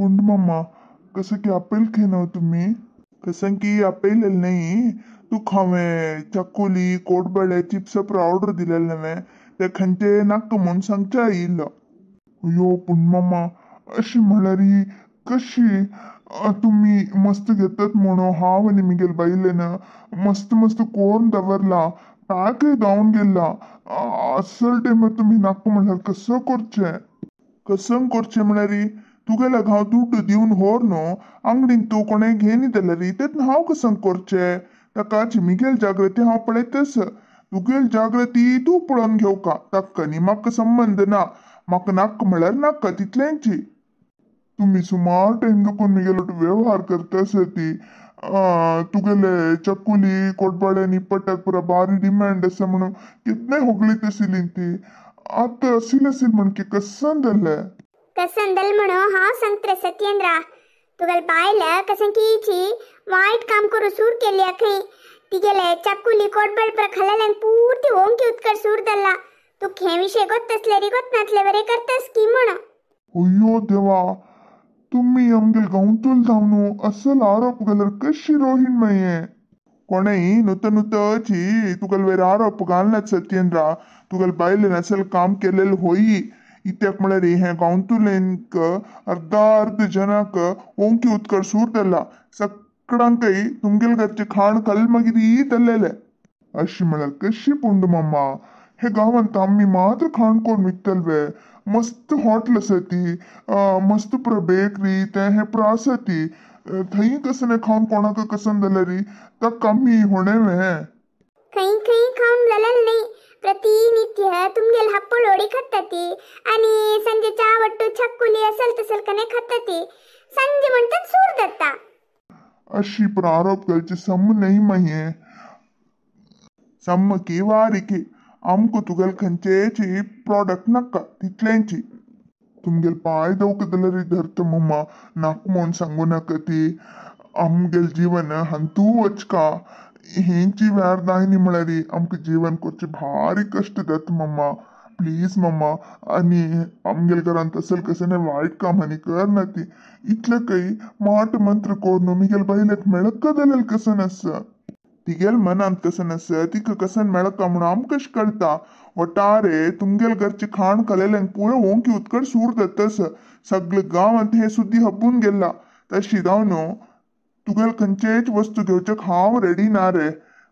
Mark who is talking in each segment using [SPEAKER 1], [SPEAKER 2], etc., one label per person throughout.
[SPEAKER 1] पूण मम्मा कसं की आपेल खेनव तुम्ही? कसं की आपेलेलं नाही तुका हांवें चकुली कोडबळे चिप्स ऑर्डर दिलेले नव्हे ते खंयचे नाका म्हूण सांगचे आयिल्लो. अयो पूण मम्मा अशी म्हळ्यार कशी तुमी मस्त घेतात म्हणून हांव आनी मिगेल बायलेन मस्त मस्त कोरून दवरला, पॅकय जावन गेला. असल टायमार तुमी नाका म्हळ्यार कसं करचें? कसं करचें म्हळ्यार तुगेल्या हांव दुड्ड दिवन व्हर न्हू आंगडीन तूं कोणें घेयनी जाल्यार तेन्ना हांव कसं करचें? ताका मिगेल जागृती हांव पळयतच, तुगेल जागृती तूं पळोवन घेवका, ताका न्ही म्हाका संबंद ना. म्हाका नाका म्हळ्यार नाका तितलेंची. तुमी सुमार टायम देखून मिगेल व्यवहार करता आसा ती. तुगेले चकुली कोटबाळे निपटाक पुरा भारी डिमांड आसा म्हणून कितले होगळीत आशिल्ली ती. आतां असील असील म्हणके कसं जालें?
[SPEAKER 2] कसं जालें म्हणून हांव सांगता सत्येंद्रा, तुगेले बायल कसं की वायट काम करू सूर केली खंय. तिगेले चकुली कोटबाळ पुरा खाल्ल्यान पुर्ती ओंकी उदकार सूर जाल्ला. तुका हे विशय गोत आसल्यार गोत नासले बरें करतास की म्हणून.
[SPEAKER 1] अय्यो देवा, तुम्ही आमगेल गांवतूल जावन असल आरोप घाल्यार कशी रोहीण मागीर? कोणेय नुत नुतची तुगेले वयर आरोप घालनात सत्येंद्रा. तुगेले बायलेन असल काम केलेलें होयी. इत्याक म्हळ्यार हें गांवतुलेंक अर्दा अर्द जनाक ओंकी उदकार सूर जाला. सगळ्यांकय तुमगेले घरचें खाण खाल मागीर जाल्लेलें. अशी म्हळ्यार कशी पुंड मम्मा, हे गांवांत आमी मात्र खाण कोण विकतले? मस्त हॉटेल आसा ती, मस्त पुरा बेकरी तें हें पुरा आसा ती. थंय कसं खावन कोणाक कसं जाल्यार ताका आमी होणें.
[SPEAKER 2] खंय खंय खावन जालें न्ही, प्रतिनित्य तुमगेल हप्पळोडी खाता ती आनी संजे च्या वट्टू छक्कुली असल तसल कने खाता ती. संजे म्हणतात सूर जाता.
[SPEAKER 1] अशी पुरा आरोप घालचे सम न्ही मागीर सामकी वारीकी. आमकां तुगेले खंयचेची प्रोडक्ट नाका तितलेंची. तुमगेले पांय दवका जाल्यार धरता मम्मा, नाका म्हूण सांगू नाका ती. आमगेलें जीवन हांतू वचका हेंची वेळ दायनी म्हळ्यार आमकां जीवन करचें भारी कश्ट जाता मम्मा. प्लीज मम्मा, आनी आमगेले घरांत असल कसलें वायट काम आनी करना ती. इतलें काही माट मंत्र करून मिगेले बायलेक मेळका जाल्यार कसन आसा? तिगेल मनांत कसन आसा तिका कसन मेळका म्हणून आमकां कशें कळटा? वटारे तुमगेले घरचें खाण खालेल्यांक पुरो ओंकी उदकट सूर जातास. सगळे गांवांत हे सुद्दी हब्बून गेला. तशी जावन तुगेले खंयचेच वस्तू घेवचेक हांव रेडी ना रे.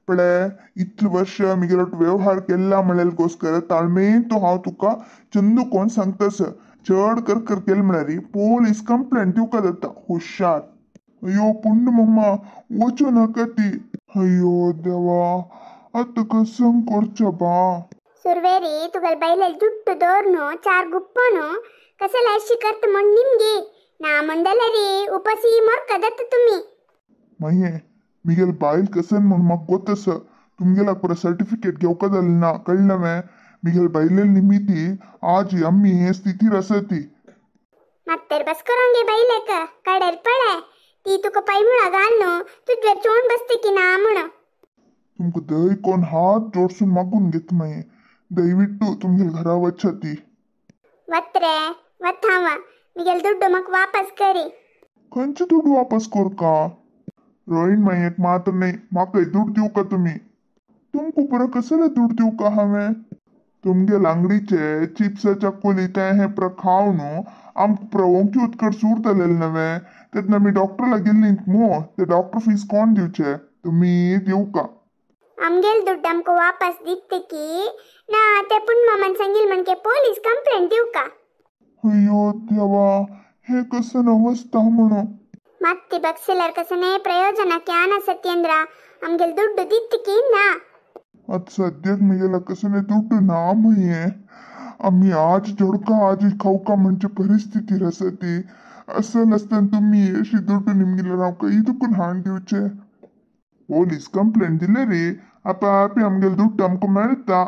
[SPEAKER 1] पळय इतले वर्ष मिगेलो व्यवहार केल्ला म्हळ्यार ताळमेन तो हांव तुका चंदू कोण सांगतास. चड करकर केले म्हळ्यार पोलीस कंप्लेंट दिवका जाता. हुशार. अयो पुण्य मम्मा वचूं नाका ती. अय्यो देवा, आतां कसं करचें बा?
[SPEAKER 2] सुरवेरी तुगेले बायलेल दुड्ड दवर चार गुप्पो कसले अशी करता म्हण निमगी ना म्हण जाल्यार उपाशी मरका जाता तुमी.
[SPEAKER 1] मागीर मिगेल बायल कसन म्हूण म्हाका गोत आसा. तुमगेल्याक पुरा सर्टिफिकेट घेवका जालें ना कळ्ळें मगे? मिगेल बायलेल निमिती आज आमी हे स्थितीर आसा ती.
[SPEAKER 2] मात्तर बस करोंगे गे बायलेक कडेर पळय ती तुका पायमुळा घाल न्हू तुजवेर चोण बसते की ना म्हण.
[SPEAKER 1] तुमकां दय कोण हात जोडसून मागून घेता मागीर दयविट्टू तुमगेले घरा वचता ती.
[SPEAKER 2] वत रे वत हांव, मिगेल दुड्ड म्हाका वापस करी.
[SPEAKER 1] खंयचे दुड्ड वापस करका? रोहीण मायेक मात्र न्ही म्हाकाय दुड्ड दिवका तुमी. तुमकां पुरा कसले दुड्ड दिवका हांवें? तुमगेले आंगडीचे चिप्स चकुली तें हें पुरा खावन आमकां पुरा ओंकी उदकट सूर जालेलें नव्हे. तेन्ना आमी डॉक्टरला गेल्ली मू, ते डॉक्टर फीस कोण दिवचे? तुमी दिवका.
[SPEAKER 2] आमगेल दुड्ड आमकां वापस दित की ना ते पूण मामान सांगील म्हणके पोलीस कंप्लेंट दिवका.
[SPEAKER 1] अय्यो देवा, हे कसन अवस्था म्हणून.
[SPEAKER 2] ಮತ್ತೆ ಬಗ್ಸಿಲ್ಲರ್ ಕಸನೇ ಪ್ರಯೋಜನ ಕ್ಯಾನ ಸತ್ಯೇಂದ್ರ, आमगेल दुड्ड दित की ना?
[SPEAKER 1] आतां सद्याक मिगेला कसले दुड्ड ना मागीर. आमी आज जोडका आज खावका म्हणचे परिस्थितीर आसा ती. असल आसतना तुमी अशी दुड्ड निमगिल्यार हांव खंय दुखून हाडून दिवचे? पोलीस कंप्लेंट दिले रे आपापी आमगेले दुड्ड आमकां मेळटा.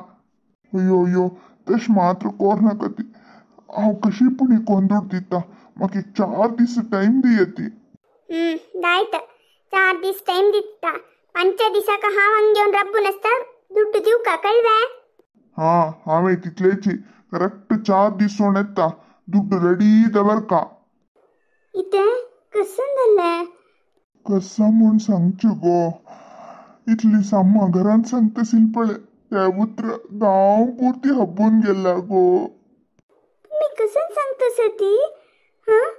[SPEAKER 1] अयो अयो तशें मात्र कोर नाका ती. हांव कशी पूण कोण दुड्ड दिता, म्हाका एक 4 दीस टायम दिया ती.
[SPEAKER 2] ಆಯ್ತು, 4 ದಿವಸ ಟೈಮ್ ದಿತ್ತ. 5 ದಿವಸಕ್ಕೆ ಹಾವ್ ಹಂಗೆ ಒಂದು ರಬ್ಬು ನಸ್ತ ದುಡ್ಡು ದಿವ್ಕ ಕಳ್ವೆ.
[SPEAKER 1] ಹಾ हांवें तितलेची करेक्ट 4 दीस सोण येता दुड्ड रेडी दवरका.
[SPEAKER 2] इतें कसन जालें?
[SPEAKER 1] कसा म्हूण सांगचें गो, इतली साम्मा घरांत सांगता पळय त्या उतर गांव पुरती हब्बून गेला गो.
[SPEAKER 2] तुमी कसन सांगता सती? हां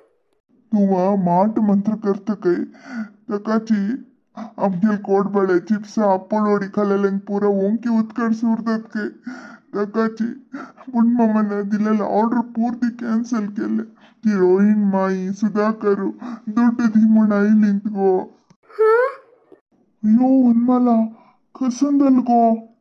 [SPEAKER 1] तूं माट मंत्र करता खंय, ताकाची आमगेल कोडबळे चिप्सां आप्पोळोडी खालेल्यांक पुरा ओंकी उदकार सुरतात खंय ताकाची. पूण मामान दिलेले ऑर्डर पुर्ती कॅन्सल केले. ती रोहीण माई सुधाकर दुड्ड दी म्हूण आयलींत गो.
[SPEAKER 2] हां
[SPEAKER 1] अय्यो वनमाला, कसन जालें गो?